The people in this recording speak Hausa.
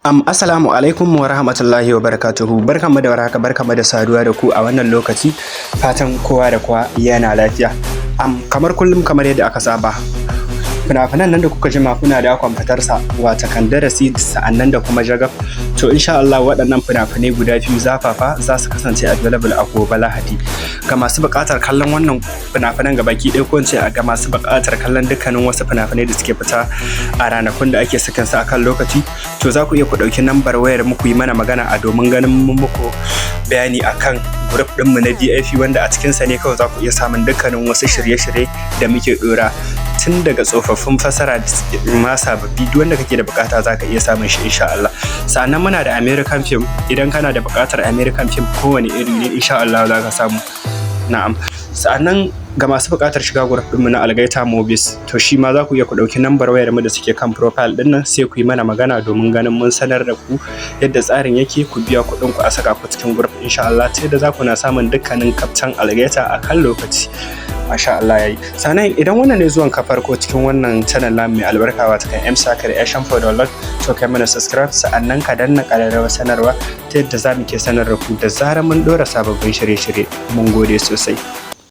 Assalamu alaikum wa rahmatullahi wa barakatuhu. Barkanmu da warhaka, barkanmu da saduwa da ku a wannan lokaci. Fatan kowa da kowa yana lafiya. Kamar kullum, kamar yadda aka saba, fina-finan nan da kuka jima kuna da fitarsa, watakan Darasi, sa'annan da kuma Jagab. To, insha Allah waɗannan fina-finai guda biyu zafafa za su kasance available a gobe Lahadi. Ga masu buƙatar kallon wannan fina-finan gabaki ɗaya, ko in ce ga masu buƙatar kallon dukkanin wasu fina-finai da suke fita a ranakun da ake sakin su akan lokaci, to za ku iya ku ɗauki nambar wayar muku yi mana magana a domin ganin mun muku bayani akan group ɗinmu na VIP, wanda a cikinsa ne kawai za ku iya samun dukkanin wasu shirye-shirye da muke ɗora, tun daga tsofaffin fasara ma sababbi. Duk wanda kake da bukata za ka iya samun shi, insha Allah. Sannan muna da American film. Idan kana da bukatar American film, kowane iri ne, insha Allah za ka samu. Na'am. Sannan ga masu buƙatar shiga group ɗinmu na Algaita Movies, to shi ma za ku iya ku ɗauki nambar wayar mu da suke kan profile ɗin nan, sai ku yi mana magana domin ganin mun sanar da ku yadda tsarin yake, ku biya kuɗin ku a saka ku cikin group, insha Allah, ta yadda za ku na samun dukkanin kaftan Algaita a kan lokaci. Masha Allah, yayi. Sannan idan wannan ne zuwan ka farko cikin wannan channel namu mai albarka, wato kan M Sakar Asian for Download, to kai mana subscribe, sa'annan ka danna ƙararrawar sanarwa ta yadda za mu ke sanar da ku da zarar mun ɗora sababbin shirye-shirye. Mun gode sosai.